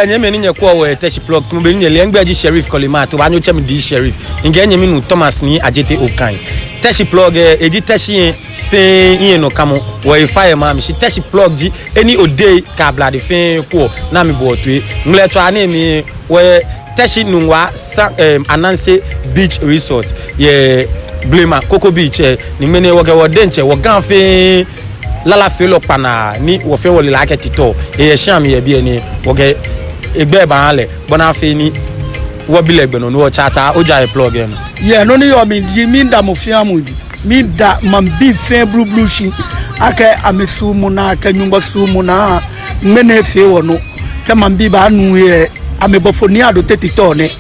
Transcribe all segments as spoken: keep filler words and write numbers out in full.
Nyɛmimɛi ni nyɛkwɛɔ wɔ yɛ Teshie Plug, tamɔ bɔ ni nyɛle, migbɛi ji Sheriff Kɔlema, tamɔ bɔ ni atsɛɔ mi Dee Sheriff. Mikɛ nyɛmi nuu Thomas Nii Adjetey Okai. Teshie Plug lɛ, eji Teshie fɛɛ hiɛnɔkamɔ. Wɔhe fa yɛ maŋ mli, shi Teshie Plug ji he ni odɛŋ kɛ ablade fɛɛ kwɛɔ ni amɛboɔ toi. Ŋmlɛtswaa nɛɛ mli wɔyɛ Teshie Nungua sa, em, Ananse Beach Resort yɛ blema Koko Beach lɛ. Ni ŋmɛnɛ wɔkɛ wɔ diɛŋtsɛ wɔ Ga fɛɛ lalafeelɔ kpanaa ni wɔfɛɛ wɔle lɛ akɛ titɔ, eyɛ shia mli yɛ biɛ nɛɛ. Wɔkɛ egbɛi baaha lɛ bɔ ni afee ni wɔbi lɛ gbɛ nɔ ni wɔtsɛ ata oja yɛ Plug lɛ nɔ. Yɛ nɔ ni yɔɔ mli ji, miida mɔ fɛɛ mɔ, miida maŋbii fɛɛ blublu shi akɛ amɛsuɔmɔ naa, akɛ Nyɔŋmɔ suɔmɔ naa ŋmɛnɛ efee wɔnɔ. Kɛ maŋbii baanu yɛ amɛbɔfo Nii Adote titɔ nɛɛ,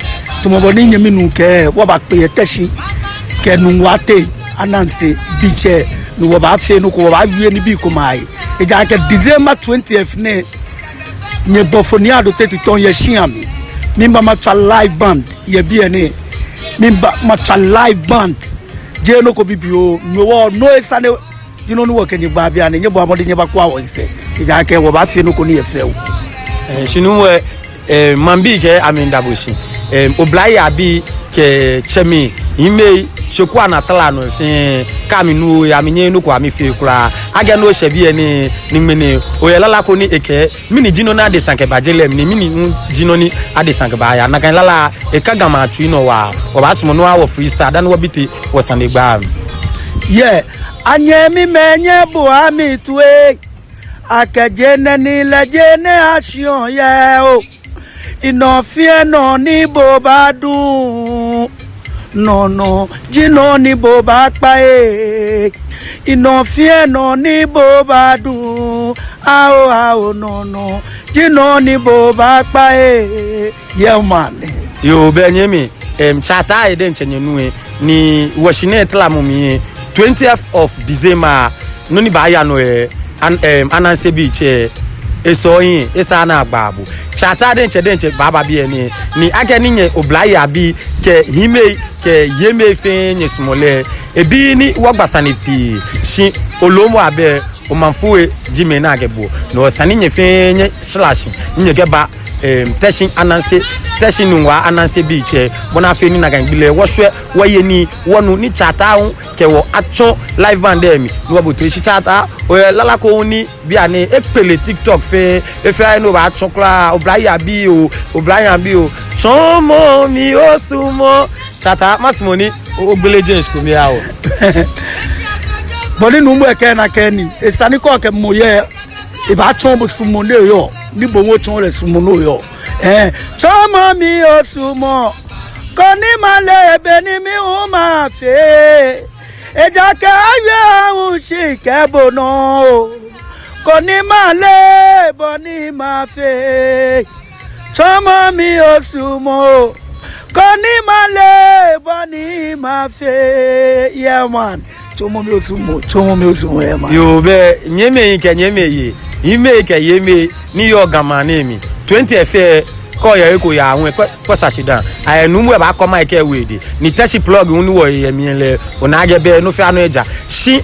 tamɔ bɔ ni nyɛmi nuu kɛɛ, wɔbaakpe yɛ Teshie kɛ Nungua teŋ, Ananse Beach lɛ, ni wɔbaafee nɔ ko, wɔbaawie nibii komɛi ahe. Ejaakɛ December twentieth nɛɛ, nyɛbɔfo Nii Adote titɔ yɛ shia mli. Miba matswa live band yɛ biɛ nɛɛ. Miba matswa live band. Jeee nɔ ko bibioo, no hewɔ no esane ji nɔ ni wɔkɛ nyɛ gba biɛ nɛɛ, nyɛbɔa mɔdɛŋ nyɛbakwɛa wɔsɛɛ. Ejaakɛ wɔbaafee nɔ ko ni yɔɔ fɛo. Eh, shi nuumo, eh, maŋbii kɛɛ amɛmiida bo shi. Eh, oblayei abii kɛ tsɛmɛi, hiimɛi, shekuu anaa tara nɔ fɛɛ, kɛ amɛnu o, amɛnyɛɛɛ nɔ ko amɛfee kwraa. Akɛ no oshɛ biɛ nɛɛ, ni ŋmɛnɛ oyɛ lala ko ni ekɛɛ, mɛni ji nɔ ni adesa kɛba je lɛ mli, mɛni hu ji nɔ ni adesa kɛbaya. Nakai lala lɛ, eka Gamɛi atsui nɔ waa. Wɔbaasumɔ ni wɔha wɔ freestyle dani wɔbite wɔsanegbaa mli. Yeah, anyɛmimɛi, nyɛboa mi toi. Akɛ je nɛɛ ni lɛ je nɛɛ ashiɔ yɛ o. Enɔ fɛɛ nɔ ni bo baadu, nɔ nɔ ji nɔ ni bo baakpa ee. Enɔ fɛɛ nɔ ni bo baadu, ao ao, nɔ nɔ ji nɔ ni bo baakpa ee. Yeah man. Yoo, bɛ nyɛmimɛi, em, Tsɛ Ataa lɛ diɛŋtsɛ nyɛnu lɛ, ni wɔshi nɛɛ tara mɔ mli lɛ, twentieth of December, nɔ ni baaya nɔ yɛ An-, em, Ananse Beach lɛ, esɔ ohiɛ, esa ni agba bo. Tsɛ Ataa diɛŋtsɛ diɛŋtsɛ baaba biɛ nɛɛ, ni akɛni nyɛ oblayei abii kɛ hiimɛi kɛ yeimɛi fɛɛ nyɛsumɔɔ lɛ, ebi ni wɔgba sane pii, shi oloomɔ abɛ, omanfo lɛ ji mɛi ni akɛbuɔ. No hewɔ esa ni nyɛ fɛɛ nyɛshara shi, ni nyɛkɛba, em, Teshie Ananse, Teshie Nungua Ananse Beach lɛ, bɔ ni afee ni nakai gbi lɛ wɔshwɛ, wɔye nii, wɔnu, ni Tsɛ Ataa hu kɛ wɔ atsɔ live band lɛ mli, ni wɔbo toi. Shi Tsɛ Ataa, oyɛ lala ko hu ni bianɛ ekpele TikTok fɛɛ, efee he ni obaatsɔ kwraa, oblayei abii oo, oblayei abii oo. Tsɔɔmɔ mi osumɔ. Tsɛ Ataa, masumɔ ni o-, ogbele jɛi shi kome aha wɔ. Bɔ ni nuumo lɛ kɛɛ nakai ni, esa ni kɛ okɛ mɔ yɛ, ebaatsɔɔ bo suɔmɔ ni oyɔɔ, ni bo hu otsɔɔ lɛ suɔmɔ ni oyɔɔ. Eh, tsɔɔmɔ mi osumɔ, koni male bɔ ni mi hu mafee. Ejaakɛ awie ahu shi kɛ bo nɔ o, koni male bɔ ni mafee. Tsɔɔmɔ mi osumɔ, koni male bɔ ni mafee. Yeah man. Tsɔɔmɔ mi osumɔ, tsɔɔmɔ mi osumɔ, yeah man. Yoo, bɛ nyɛmimɛi kɛ nyɛmimɛi yei, hiimɛi kɛ yeimɛi ni yɔɔ Gamɛi anɔ mli, twentieth lɛ, kɛ oyɛ he ko oyaaa hu lɛ, kɔ, kɔ sa shi dani. Ayɛ nuumo lɛ baakɔ mic lɛ ewo edɛŋ. Ni Teshie Plug hu ni wɔyɛ mli lɛ, ona akɛ bɛ nɔ fɛɛ nɔ eja. Shi,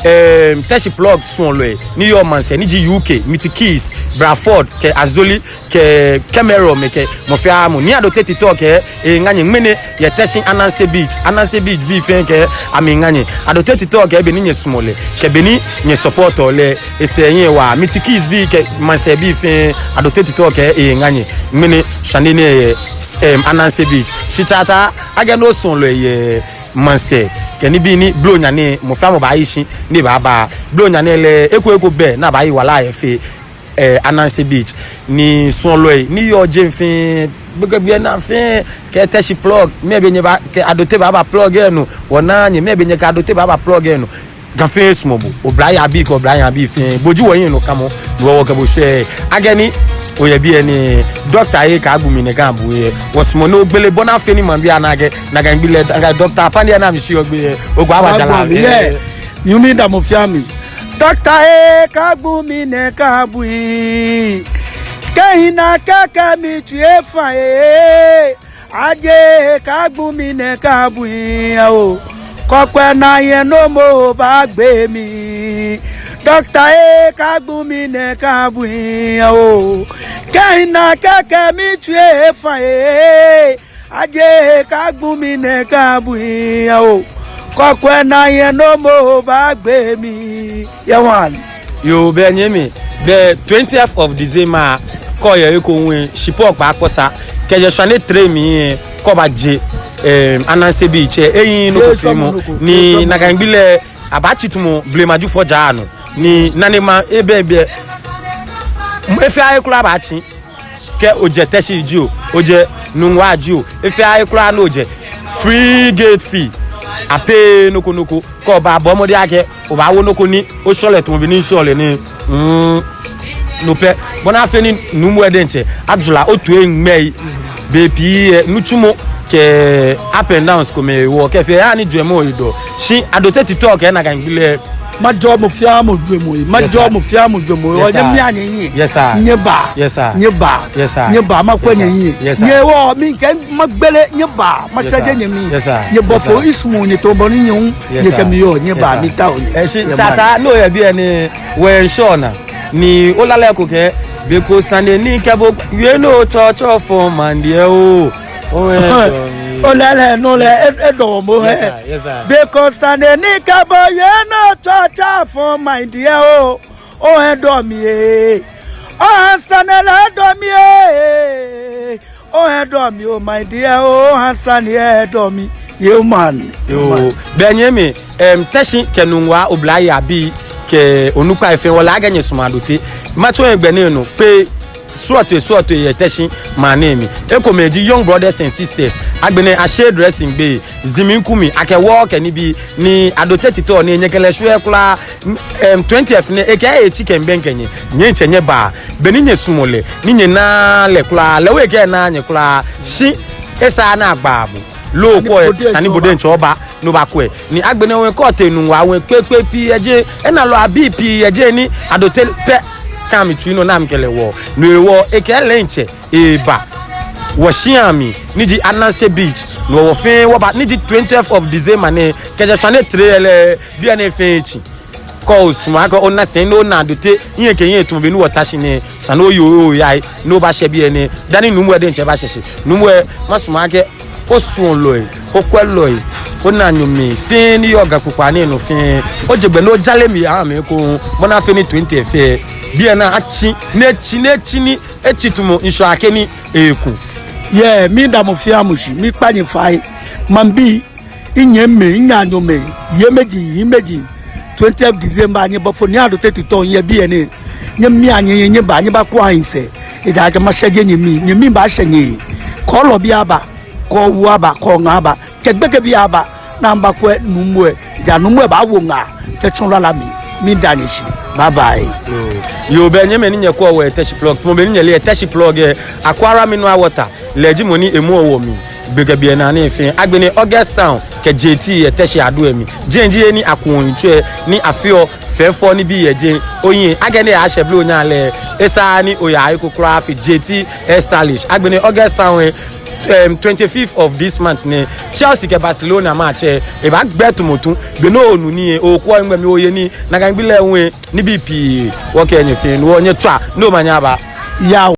em, Teshie Plug suɔlɔi ni yɔɔ maŋsɛɛ ni ji U K, Middle East, Bradford, kɛ Azore, kɛ Cameroon, mɛi kɛ mɔ fɛɛ mɔ. Nii Adote titɔ kɛɛ eŋa nyɛ ŋmɛnɛ yɛ Teshie Ananse Beach. Ananse Beach bii fɛɛ kɛɛ amɛŋa nyɛ. Adote titɔ kɛɛ bɔ ni nyɛsumɔɔ lɛ, kɛ bɔ ni nyɛsupportɔ lɛ, esɛɛ hiɛ waa. Middle East bii kɛ maŋsɛɛ bii fɛɛ, Adote titɔ kɛɛ eŋa nyɛ ŋmɛnɛ shwane nɛɛ yɛ, em, Ananse Beach. Shi Tsɛ Ataa, akɛni osuɔlɔi yɛ maŋsɛɛ kɛ nibii ni Blɔfo nya nɛɛ, mɔ fɛɛ mɔ baayi shi ni ebaaba. Blɔfo nya nɛɛ lɛ, eko eko bɛ ni abaayi wala yɛ fɛɛ, eh, Ananse Beach. Ni suɔlɔi ni yɔɔ jɛi fɛɛ, gbekɛbii anaa fɛɛ, kɛ Teshie Plug, mɛɛ be nyɛba, kɛ Adote baaba Plug lɛ nɔ, wɔnaa nyɛ, mɛɛ be nyɛkɛ Adote baaba Plug lɛ nɔ. Ga fɛɛ sumɔɔ bo, oblayei abii kɛ oblayei abii fɛɛ, bo ji wɔhiɛnɔkamɔ, wɔ wɔkɛ bo shwɛɔ. Akɛni oyɛ biɛ nɛɛ, Doctor Ekagbumi Nɛkɛ Abui lɛ, wɔsumɔɔ ni ogbele bɔ ni afee ni maŋbii ana akɛ nakai gbi lɛ, nakai Doctor Pandi ana mi shi ogbe lɛ, ogba aba jara. Agbo mi, yeah. Yumi da mo fia mi. Doctor Ekagbumi Nɛkɛ Abui. Kɛ hina kɛkɛ mi tue fa e. Aje Ekagbumi Nɛkɛ Abui o. Kɔkwɛ naa yɛ nɔ mɔ baagbe mi. Doctor ee, kaagbu mi nɛɛ kaabui oo. Kɛ mina kɛkɛ mitsui efa ee. Ajɛ ee, kaagbu mi nɛɛ kaabui oo. Kɔkwɛ naa yɛ nɔ mɔ baagbe mi. Yɛ wan. Yoo, bɛ nyɛmi, bɛ twentieth of December, kɛ oyɛ eko ŋwɛi, shipɔ kpaakpɔ sa, kɛjɛ shwane three mli, kɛ obaje, em, Ananse Beach, eh, ehiii nɔ ko fɛɛ mɔ, ni nakai gbi lɛ, abaatsi tumɔ blema Jufɔ jara nɔ, ni nanemɛi ebɛ biɛ, efɛɛ he kwraa abaatsi. Kɛ ojɛ Teshie jio, ojɛ Nungua jio, efɛɛ he kwraa ni ojɛ, free gate fee, apeee nɔ ko nɔ ko. Kɛ oba, bɔɔ mɔdɛŋ akɛ obaawo nɔ ko ni oshɔ lɛ tamɔ bɔ ni mishɔ lɛ nɛɛ. Mm, no pɛ. Bɔ ni afee ni Nuumo lɛ diɛŋtsɛ ajɔɔ lɛ, otoi ŋmɛi, bei pii lɛ, nitsumɔ kɛ up and downs komɛi hewɔ, kɛ fɛɛ yaa ni jwɛŋmɔ edɔ. Shi Adote Titɔ kɛɛ nakai gbi lɛ, majɔɔ mɔ fɛɛ mɔ jwɛŋmɔ he. Majɔɔ mɔ fɛɛ mɔ jwɛŋmɔ he. Yes, sir. Nyɛmia nyɛhiɛ. Yes, sir. Nyɛbaa. Yes, sir. Nyɛbaa. Yes, sir. Nyɛbaa. Makwɛ nyɛhiɛ. Yes, sir. Nyɛhewɔ, mikɛɛ magbele, nyɛbaa. Yes, sir. Mashɛje nyɛmii. Yes, sir. Nyɛbɔfo, yes, sir, misumɔɔ nyɛ tamɔ bɔ ni nyɛ hu, yes, sir, nyɛkɛ mi yɔɔ. Nyɛbaa. Yes, sir. Mitao nyɛ. Ɛɛ, shi, yɛ tata, mli, ni oyɛ biɛ nɛɛ, wɔ ŋshɔnaa ni olalɛ ko kɛ, be ko sane ni kɛ bo wie nɔ tsɔtsɔ fɔ maŋ diɛ oo. Olalɛ nɔ lɛ, e, edɔ wɔ moŋ. Yes, sir. Yes, sir. Be ko sane ni kɛ bo wie nɔ tsɔtsɔ fɔ maŋ diɛ oo. Ohe dɔ mi ee. Oha sane lɛ dɔ mi ee. Ohe dɔ mi oo, my dear, oha sane lɛ dɔ mi. Yoo, man. Yoo. Yoo, man. Bɛ nyɛmi, em, Teshie kɛ Nungua, oblayei abii kɛ onukpai fɛɛ, wɔle akɛ nyɛsumɔɔ Adote. Matsɔ nyɛ gbɛ nɛɛ nɔ kpee, srɔtoi, srɔtoi yɛ Teshie maŋ nɛɛ mli. Ekomɛi ji Young Brothers and Sisters. Agbɛnɛ ashɛ dressing gbɛ, zimi kumi, akɛ wɔ kɛ nibii, ni Adote Titɔ ni nyɛkɛ lɛ shwɛɔ kwraa, em, twentieth nɛɛ, ekɛɛ etsi kɛmiibɛŋkɛ nyɛ, nyɛtsɛ nyɛbaa, bɔ ni nyɛsumɔɔ lɛ, ni nyɛnaaa lɛ kwraa, lɛ hu ekɛɛ enaaa nyɛ kwraa, shi esaaa ni agba bo. Loo ko, sane ni bo diɛŋtsɛ oba, ni obakwɛ. Ni agbɛnɛ hu kɛ otee Nungua hu kpekpe pii yɛ jɛi, enalɔ abii pii yɛ jɛi ni Adote pɛ kã amɛtsui nɔ ni amɛkɛ lɛ wɔ. No hewɔ, ekɛɛ lɛ diɛŋtsɛ eba wɔshia mli, ni ji Ananse Beach, ni wɔ fɛɛ wɔba, ni ji twentieth of December nɛɛ, kɛjɛ shwane three lɛ, biɛ nɛɛ fɛɛ etsi. Kɛ osumɔɔ akɛ ona sɛi ni ona Adote, hiɛ kɛ hiɛ tamɔ bɔ ni wɔta shi nɛɛ, esa ni oye oya, ni obashɛ biɛ nɛɛ, dani Nuumo lɛ diɛŋtsɛ bashɛ shi. Nuumo lɛ, masumɔ akɛ osuɔlɔi, okwɛlɔi, onaanyomɛi fɛɛ ni yɔɔ Ga kpokpaa nɛɛ nɔ fɛɛ, oje gbɛ ni ojale mli oha amɛ ekoŋŋ, bɔ ni afee ni twenty fɛɛ, biɛ nɛɛ atsi, ni etsi, ni etsi, ni etsi tamɔ ŋshɔ akɛ ni eku. Yɛ, miida mɔ fɛɛ mɔ shi, miikpa nyɛ fai, maŋbii, minyɛmimɛi, minaanyomɛi, yeimeji, hiimeji, twentieth December, nyɛbɔfo Nii Adote Titɔ yɛ biɛ nɛɛ. Nyɛmia nyɛhiɛ, nyɛbaa, nyɛbakua nyɛsɛɛ. Ejaakɛ mashɛje nyɛmii, nyɛmii baashɛ nyɛhe. Kɔɔlɔ biaba, kɔɔwu aba, kɔɔŋa aba, kɛ gbekɛbii aba, ni amɛbakwɛ Nuumo lɛ. Ejaakɛ Nuumo lɛ baawo ŋaa kɛtsɔ lala mli. Miida nyɛ shi. Bye bye. Yoo, bɛ nyɛmɛi ni nyɛkwɛɔ wɔ yɛ Teshie Plug, tamɔ bɔ ni nyɛle yɛ Teshie Plug lɛ, Aquara Mineral Water, lɛ ji mɔ ni emɔɔ wɔ mli gbekɛbii anaa nɛɛ fɛɛ. Agbɛnɛ August Town kɛ J T yɛ Teshie Aduemli. Jɛi ji he ni akuɔ yiŋtoo lɛ, ni afeɔ fɛfɛo nibii yɛ jɛi. Oyiŋ, akɛni ashɛ biɛ onya lɛ, esaaa ni oya he ko kwraa fe J T Hair Stylish. Agbɛnɛ August Town lɛ, em, twenty-fifth of this month nɛɛ, Chelsea kɛ Barcelona match lɛ, ebaagbɛ tumɔ tu. Be ni onu nii lɛ, okwɛɔ ŋmɛnɛ oye nii, nakai gbi lɛ hu lɛ, nibii pii, wɔkɛɛ nyɛ fɛɛ, ni wɔ nyɛtswaa, ni omanye aba. Yao.